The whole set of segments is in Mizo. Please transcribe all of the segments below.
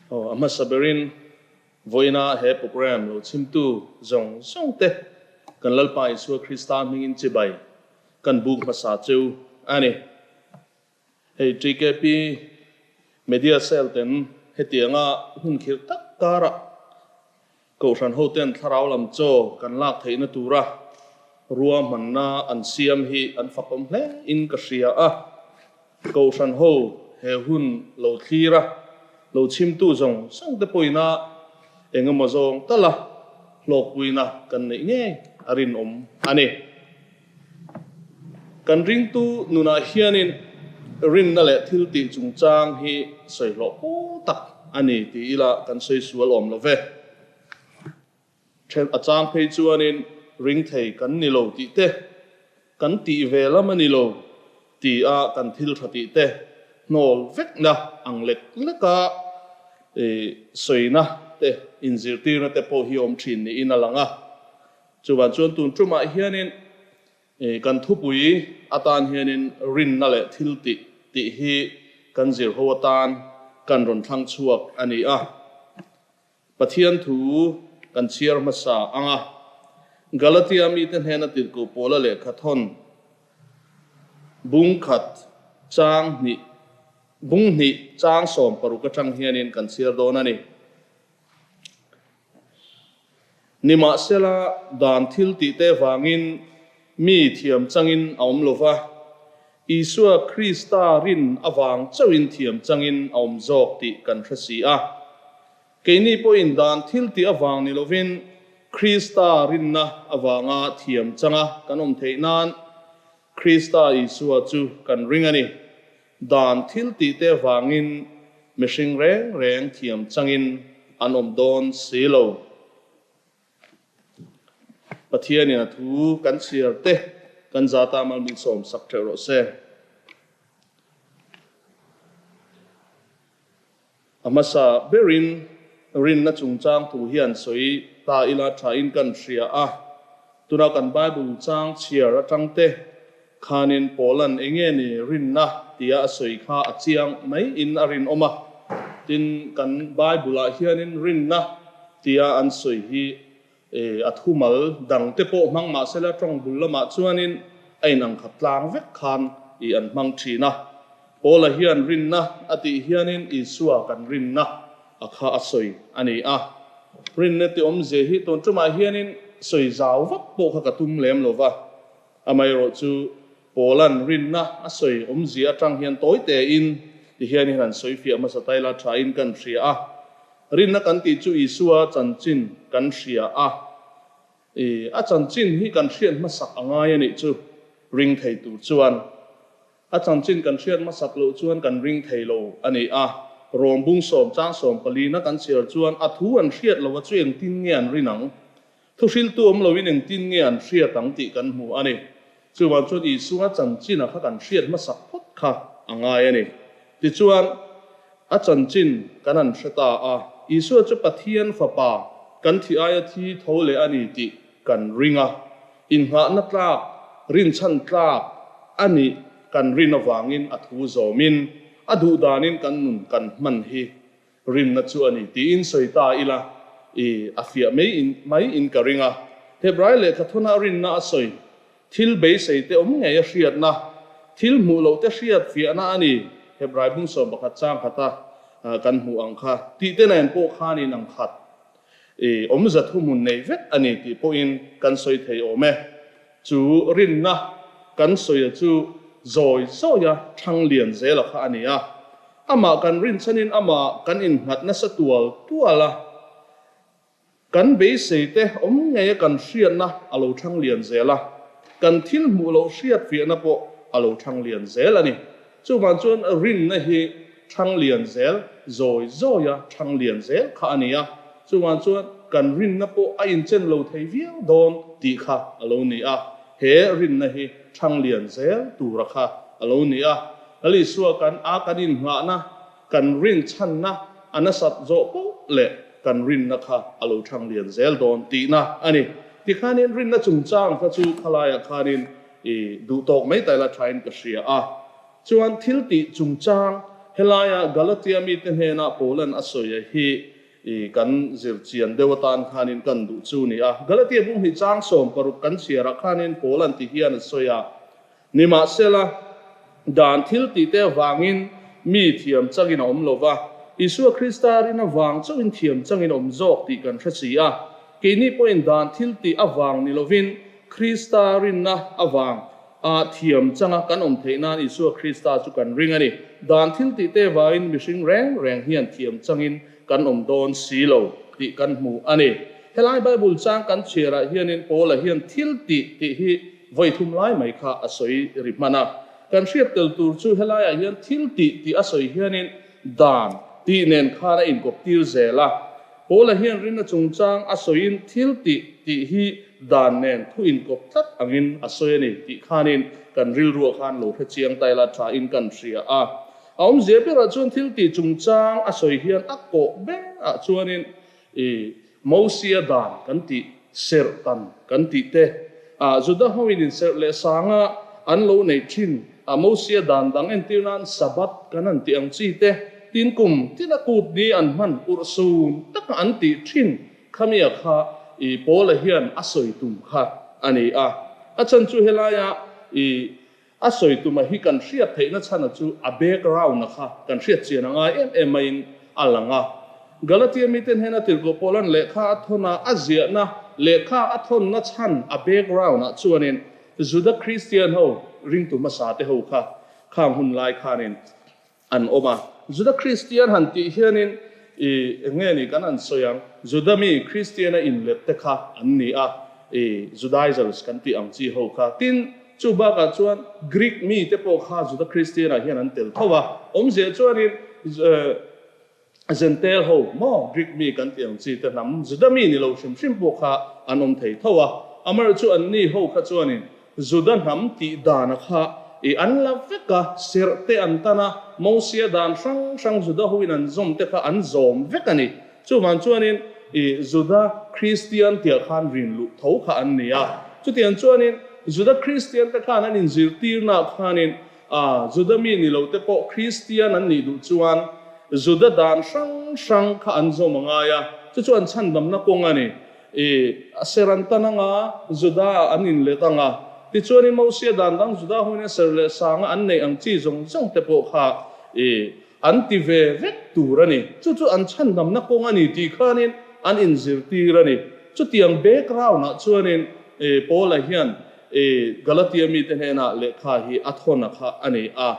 Aw, a hmasa berin vawiina he program lo chhimtu zawng zawng te kan Lalpa Isua Krista hmingin chibai kan buk hmasa cheu a ni. Hei TKP Media Cell ten hetianga hun khirh tak karah Kohhran hoten thlarau lam chaw kan lak theihna tura ruahmanna an siam hi an fakawm hle in ka hria a. Kohhran ho he hun lo thlir a, lo chhimtu zawng zawng te pawhin a eng emaw zawng tala hlawkpuina kan neih ngei a rinawm a ni. Kan ringtu nunah hianin rinna leh thil tih chungchang hi sawi hlawh pawl tak a ni ti ila kan sawi sual awm lo ve. Then a chang phei chuanin ring thei kan ni lo tih te, kan tih ve lam a ni lo ti a kan thil tha tih te hnawl vekna ang lek leka sawina te inzirtirna te pawh hi awm thin niin a lang a. Chuvang chuan tun tumah hianin kan thupui atan hianin rinna leh thil tih tih hi kan zir ho atan kan rawn thlang chhuak a ni a. Pathian thu kan chhiar hmasa ang a, Galatia mite hnena tirhkoh Paula lehkha thawn bung khat chang hnih bung hnih chang 16 atang hianin kan chhiar dawn a ni. Nimahsela, dan thil tihte vangin mi thiam changin a awm lo va, Isua Krista rin avang chauhin thiam changin a awm zawk tih kan hre si a. Keini pawhin dan thil tih avang ni lovin Krista rinna avanga thiam changa kan awm theih nan Krista Isua chu kan ring a ni. Dan thil tihte avangin mihring reng reng thiam changin an awm dawn si lo. Pathianin a thu kan chhiar te kan zata mal min sawm sak theuh rawh se. A hmasa berin rinna chungchang thu hian sawi ta ila thain kan hria a. Tuna kan Bible chang chhiar atang te khanin Paulan enge ni rinna tia a sawi kha a chiang mai in a rinawm a. Tin, kan Bible ah hianin rinna tia an sawi hi a thumal dang te pawh hmang mahsela tawng bul lamah chuanin a inang khat tlang vek khan i an hmang thin a. Paula hian rinna a tih hianin Isua kan rinna a kha a sawi a ni a. Rinna ti awmzia hi tun tumah hianin sawi zau vak pawh kha ka tum lem lo va. Amaherawh chu Paula'n rinna a sawi awmzia atang hian tawi tein ti hianin han sawi fiah hmasa ta ila thain kan hria a. Rinna kan tih chu Isua chanchin kan hria a. I a chanchin hi kan hriat hmasak a ngai a nih chu ring thei tur chuan. A chanchin kan hriat hmasak loh chuan kan ring thei lo a ni a. Rawng bung sawm chang 14 a kan chhiar chuan a thu an hriat loh a chu engtin nge an rin ang? Thuhriltu awm loin engtin nge an hriat ang tih kan hmu a ni. Chuvang chuan Isua chanchin a kha kan hriat hmasak phawt kha a ngai a ni. Tichuan, a chanchin kan han hre ta a, Isua chu Pathian Fapa, kan thi aia thi tho leh a ni tih kan ring a. Innghahna tlak, rinchhan tlak a nih kan rin avangin a thu zawmin, a duhdanin kan nun kan hman hi rinna chu a ni tiin sawi ta ila, i a fiah mai in mai in ka ring a. Hebrai lehkha thuna rinna a sawi, thil beisei te awm ngei a hriatna, thil hmuh loh te hriat fiahna a ni, Hebrai bung 11 chang khata kan hmuh ang kha tih te nen pawh khanin ang khat. I awmza thuhmun nei vek a ni tih pawhin kan sawi thei awm e. Chu rinna kan sawia chu zawi zawia thang lian zela kha a ni a. Amah kan rinchhanin amah kan innghat nasa tual tual a. Kan beisei te awm ngeia kan hriatna a lo thang lian zel a. Kan thil hmuh loh hriat fiahna pawh a lo thang lian zel a ni. Chuvang chuan rinna hi thang lian zel, zawi zawia thang lian zel kha a ni a. Chuvang chuan kan rinna pawh a inchen lo thei viau dawn tih kha a lo ni a. He rinna hi thang lian zel tura kha a lo ni a. Lal Isua kan a kan inngahna, kan rinchhanna a nasat zawh poh leh kan rinna kha a lo thang lian zel dawn tihna a ni. Tikhanin rinna chungchang kha chu khalaiah khanin I duh tawk mai taila thain ka hria a. Chuan thil tih chungchang, Helaia Galatia mite hnena Paulan a sawi a hi i kan zir chian deuh atan khanin kan duh chu ni a. Galatia bung hnih chang 16 kan chhiarah khanin Paulan ti hian a sawi a, Nimahsela, dan thil tihte avangin mi thiam changin a awm lo va, Isua Krista rin avang chauhin thiam changin a awm zawk tih kan hre si a. Keini pawhin dan thil tih avang ni lovin Krista rinna avang a thiam changa kan awm theih nan Isua Krista chu kan ring a ni. Dan thil tihte avangin mihring reng reng hian thiam changin kan awm dawn si lo tih kan hmu a ni. Helai Bible chang kan chhiarah hianin Paula hian thil tih tih hi vawi thum lai mai kha a sawi ri hman a. Kan hriat tel tur chu helaiah hian thil tih tih a sawi hianin dan tih nen khan a inkawp tir zel a. Paula hian rinna chungchang a sawiin thil tih tih hi dan nen thu inkawp tlat angin a sawi a ni tih khanin kan rilruah khan lo hre chiang ta ila thain kan hria a. A awmzia berah chuan thil tih chungchang a sawi hian a kawh berah chuanin i Mosia dan kan tih, serh tan kan tih te, ah Juda hoin inserh leh sanga an lo neih thin a Mosia dan dang entir nan Sabbath kan han tih ang chi te, tin kum tina kut ni an hman urh sun taka an tih thin khamia kha i Paula hian a sawi tum kha a ni a. A chhan chu helaia i A sawi tuma hi kan hriat theihna chhana chu a background-a kha kan hriat chian a ngai em em maiin a lang a. Galatia mite hnena tirhkoh Paula'n lehkha a thawn a, a ziahna lehkha a thawnna chhan a background-ah chuanin Juda Kristian ho ringtu hmasa te ho kha khang hun lai khanin an awm a. Juda Kristian han tih hianin i eng nge ni kan han sawi ang, Juda mi Kristiana inlet te kha an ni a, i Judaizers kan tih ang chi ho kha. Tin, chu bakah chuan Greek mi te pawh kha Juda Kristianah hian an tel tho a. Awmzia chuanin Gentail ho maw Greek mi kan tih ang chi te hnam Juda mi ni lo hrim hrim pawh kha an awm thei tho a. Amaherawhchu chu anni ho kha chuanin Juda hnam tih dana kha i an la vek a, serh te an tan a, Mosia dan hrang hrang Juda hoin an zawm te kha an zawm vek a ni. Chuvang chuanin i Juda Kristian tiah khan rin luh tho kha an ni a. Chutiang chuanin Juda Kristian te khan an inzirtirnaah khanin A, Juda mi ni lo te pawh Kristian an nih duh chuan Juda dan hrang hrang kha an zawm a ngai a, chu chu an chhandamna kawng a ni. I, a ser an tan anga, Juda an inlet anga, tichuanin Mosia dan dang Juda hunin ser leh sanga an neih ang chi zawng zawng te pawh kha i, an ti ve vek tur a ni. Chu chu an chhandamna kawng a ni tih khanin an inzirtir a ni. Chutiang background-ah chuanin i, Paula hian I Galatia mite hnenah lehkha hi a thawn a kha a ni a.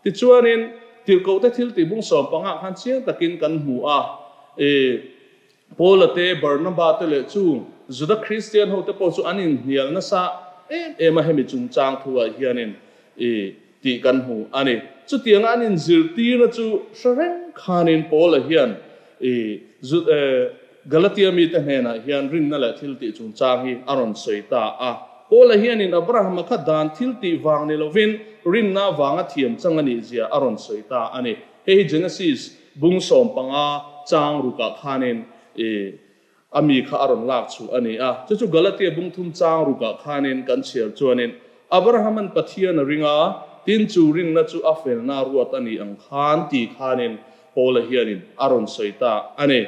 Tichuanin, tirhkohte thil tih bung 15 khan chiang takin kan hmu a. I Paula te, Barnaba te leh chu Juda Kristian hote pawh chu an inhnial nasa em em a hemi chungchang thuah hianin i tih kan hmu a ni. Chutianga an inzirtirna chu hre reng khanin Paula hian i Galatia mite hnenah hian rinna leh thiltih chungchang hi a rawn sawi ta a. Paula hianin Abrahama kha dan thiltih vang ni lovin rinna vanga thiam chang a nih zia a rawn sawi ta a ni. Hei hi Genesis bung 15 chang rukah khanin i A mi kha a rawn lak chhuh a ni a, chu chu Galatia bung thum chang rukah khanin kan chhiar chuanin, Abrahama'n Pathian a ring a, tin chu rinna chu a felna ruat a ni ang khan ti khanin Paula hianin a rawn sawi ta a ni.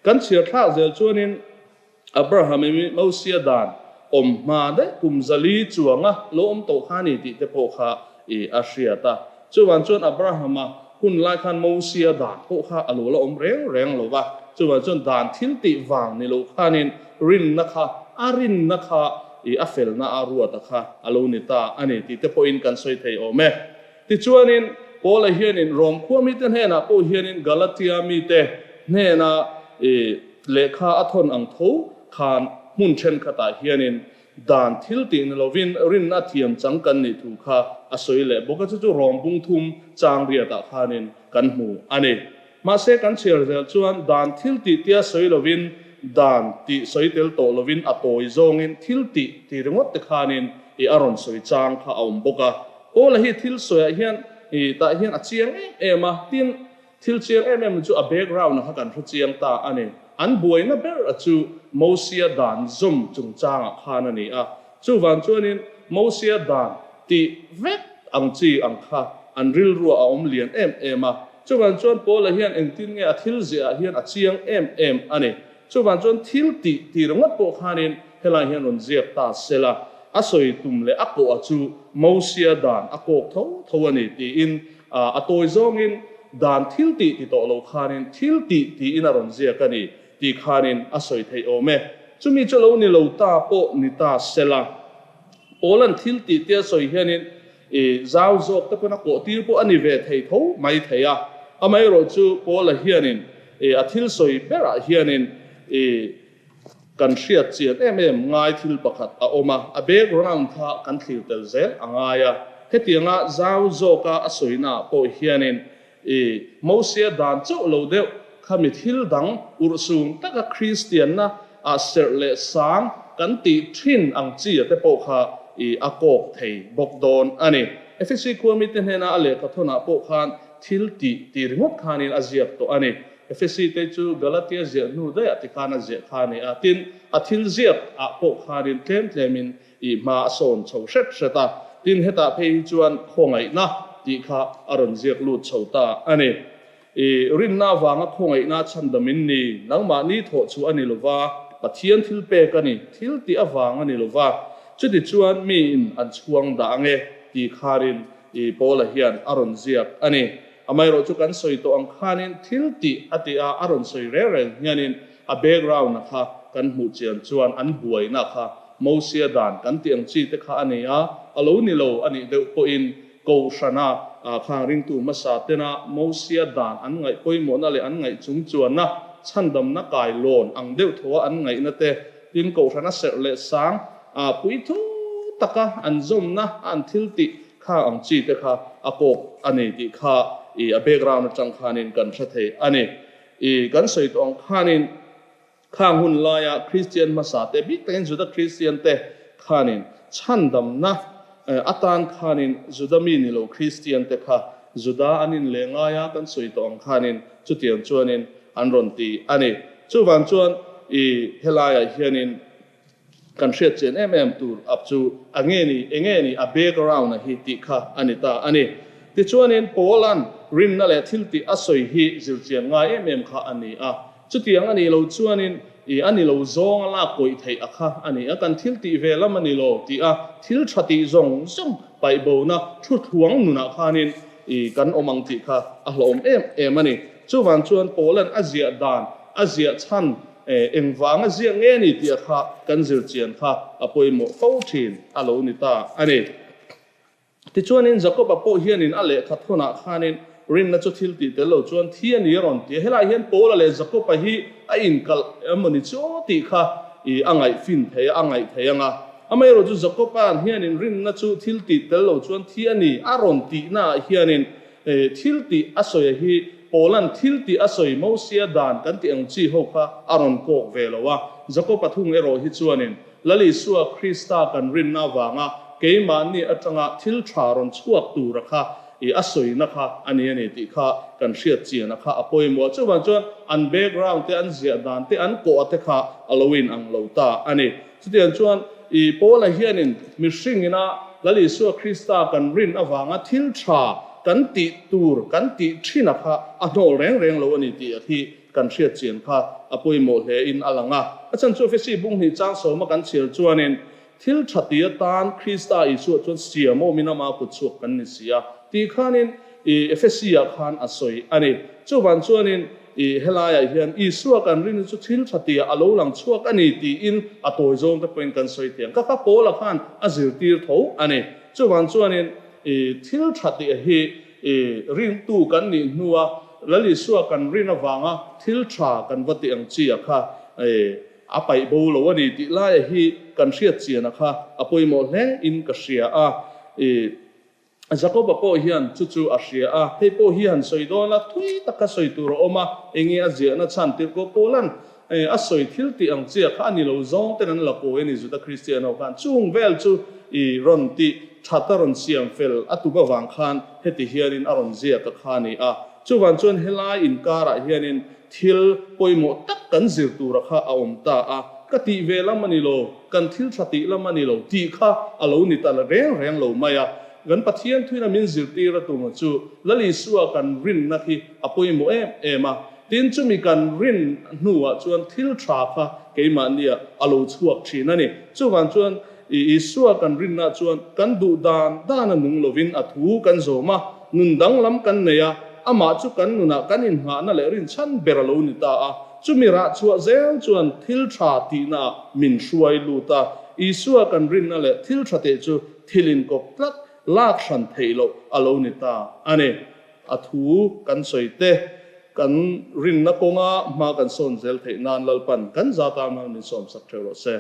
Kan chhiar thlak zel chuanin Abraham i Mosia dan awm hma daih kum 400 chuanga lo awm tawh kha a ni tih te pawh kha i a hriat a. Chuvang chuan Abrahama hun lai khan Mosia dan pawh kha a lo la awm reng reng lo va, chuvang chuan dan thil tih vang ni lo khanin rinna kha a rinna kha i a felna a ruata kha a lo ni ta a ni tih te pawhin kan sawi thei awm e. Tichuanin Paula hianin Rom khua mite hnenah pawh hianin Galatia mite hnena i lehkha a thawn ang tho khan hmun thenkhatah hianin Dan thil tih ni lovin rinna thiam chang kan nih thu kha a sawi leh bawk a, chu chu Rom bung thum chang riatah khanin kan hmu a ni. Mahse kan chhiar zel chuan dan thil tih tia sawi lovin dan tih sawi tel tawh lovin a tawi zawngin thil tih ti ringawt te khanin i a rawn sawi chang kha a awm bawk a. Paula hi thil sawiah hian i tah hian a chiang em em a, tin, Thil chiang em em chu a background-a kha kan hre chiang ta a ni. An buaina ber a chu Mosia dan zawm chungchangah khan a ni a. Chuvang chuanin Mosia dan tih vek ang chi ang kha an rilruah a awm lian em em a. Chuvang chuan Paula hian engtin nge a thil ziahah hian a chiang em em a ni. Chuvang chuan thil tih tih ringawt pawh khanin helai hian rawn ziak ta sela, a sawi tum leh a kawh a chu Mosia dan a kawk tho tho a ni tiin a tawi zawngin dan thil tih ti tawh lo khanin thil tih tiin a rawn ziak a ni tih khanin a sawi theih awm e. Chumi chu lo ni lo ta pawh ni ta sela, Paula'n thil tih tia sawi hianin I zau zawk te pawn a kawh tir pawh a ni ve thei tho mai thei a. Amaherawhchu Paula hianin i a thil sawi berah hianin i kan hriat chian em em ngai thil pakhat a awm a, a background kha kan thlir tel zel a ngai a. Hetianga zau zawka a sawinaah pawh hianin I Mosia dan chauh lo deuh kha mi thil dang urhsung taka Kristianna ah serh leh sang kan tih thin ang chi a te pawh kha i a kawk thei bawk dawn a ni. Efesi khua mite hnena a lehkha thawnah pawh khan thil tih ti ringawt khanin a ziak tawh a ni. Efesi te chu Galatia ziah hnu daih ah ti khan a ziah kha a ni a, tin a thil ziak ah pawh khanin tlem tlemin I hma a sawn chho hret hret a, tin hetah phei hi chuan khawngaihna tih kha a rawn ziak lut chho ta a ni. I rinna avanga khawngaihna chhandamin ni, nangmahni thawh chu a ni lova, Pathian thil pek a ni, thil tih avang a ni lova, chutichuan miin an chhuang dah ange tih kharin i Paula hian a rawn ziak a ni. Amaherawh chu kan sawi tawh ang khanin thil tih a tih a, a rawn sawi reng reng hianin a background-a kha kan hmuh chian chuan an buaina kha Mosia dan kan tih ang chi te kha a ni a, a lo ni lo a nih deuh pawhin Kohhrana khang ringtu hmasa tena Mosia dan an ngaih pawimawhna leh an ngaih chung chuanna chhandamna kai lawn ang deuh thaw a an ngaihna te, tin Kohhrana serh leh sang puithu taka an zawmna a an thil tih kha ang chi te kha a kawk a ni tih kha i a background atang khanin kan hre thei a ni. I kan sawi tawh ang khanin Khang hun laia Kristian hmasa te, bik takin Juda Kristian te khanin chhandamna atan khanin Juda mi ni lo Kristian te kha Juda an inleh ngai a, kan sawi tawh ang khanin chutiang chuanin an rawn ti a ni. Chuvang chuan i helaiah hianin Kan hriat chian em em tur ap chu a nge ni, enge ni a background a hi tih kha a ni ta a ni. Tichuanin Paula'n rinna leh thil tih a sawi hi zirchian ngai em em kha a ni a. Chutiang a nih loh chuanin i a ni lo zawng a lak kawih theih a kha a ni a, kan thil tih ve lam a ni lo tih a thil tha tih zawng zawng paih bona thu thluang nunah khanin i kan awm ang tih kha a hlauhawm em em a ni. Chuvang chuan Paula'n a ziah dan, a ziah chhan Engvanga ziak nge ni tih a kha kan zir chian kha a pawimawh fo thin a lo ni ta a ni. Tichuanin Jakoba pawh hianin a lehkha thawnah khanin rinna chu thil tih tel lo chuan thi a ni a rawn ti a. Helaiah hian Paula leh Jakoba hi a inkalh emaw ni chu tih kha i a ngaihfin thei a, a ngaih thei ang a. Amaherawh chu Jakoba'n hianin rinna chu thil tih tel lo chuan thi a ni a rawn tihnaah hianin Thil tih a sawi a hi Paula'n thil tih a sawi Mosia dan kan tih ang chi ho kha a rawn kawk ve lo a. Jakob-a thung erawh hi chuanin Lal Isua Krista kan rinna avanga keimahni atanga thil tha rawn chhuak tura kha i a sawina kha a ni a ni tih kha kan hriat chian a kha a pawimawh. Chuvang chuan an background te, an ziah dan te, an kawh a te kha a lo inang lo ta a ni. Chutiang chuan i Paula hianin mihring ina Lal Isua Krista kan rin avanga thil tha kan tih tur kan tih thin a kha a hnawl reng reng lo a ni tih hi kan hriat chian kha a pawimawh hle in a lang a. A chhan chu Efesi bung hnih chang sawma kan chhiar chuanin thil tha ti atan Krista Isua chuan siam awmin ama kut chhuak kan ni si a tih khanin i Efesi ah khan a sawi a ni. Chuvang chuanin I helaiah hian Isua kan rinna chu thil tha tia a lo lang chhuak a ni tiin a tawi zawng te pawhin kan sawi thiam. Ka kha Paula khan a zirtir tho a ni. Chuvang chuanin i thil tha tia hi i ringtu kan nih hnua Lal Isua kan rin avanga thil tha kan va ti ang chi a kha i a paih bo lo a ni tih laia hi kan hriat chian a kha a pawimawh hle in ka hria a. I. Jakoba pawh hian chu chu a hria a, hei pawh hi han sawi dawn a, thui taka sawi tur a awm a, enge a ziahna chhan tir ko Paula'n a sawi thil tih ang chiah kha a ni lo zawng ten an la kawi a ni Juda Kristian ho khan chung vel chu i rawn tih that a rawn siam fel a tum avang khan heti hianin a rawn ziak a kha a ni a, chuvang chuan helai inkarah hianin thil pawimawh tak kan zir tura kha a awm ta a, ka tih ve lam a ni lo, kan thil tha tih lam a ni lo tih kha a lo ni ta reng reng lo mai a. Kan Pathian thuina min zirtir a tum chu Lal Isua kan rinna khi a pawimawh em em a. Tin, chumi kan rin hnuah chuan thil tha kha keimahniah a lo chhuak thin a ni. Chuvang chuan Isua kan rinna chuan kan duh dan dan a nung lovin a thu kan zawm a, nun danglam kan nei a, amah chu kan nunah kan innghahna leh rinchhan ber a lo ni ta a. Chumi rah chhuah zel chuan thil tha tihnaah min hruai lut a. Isua kan rinna leh thil tha teh chu thil inkawp tlat lak hran theih loh a lo ni ta a ni. A thu kan sawi te, kan rinna kawnga hma kan sawn zel theih nan Lalpan kan zata mal min sawmsak theuh rawh se.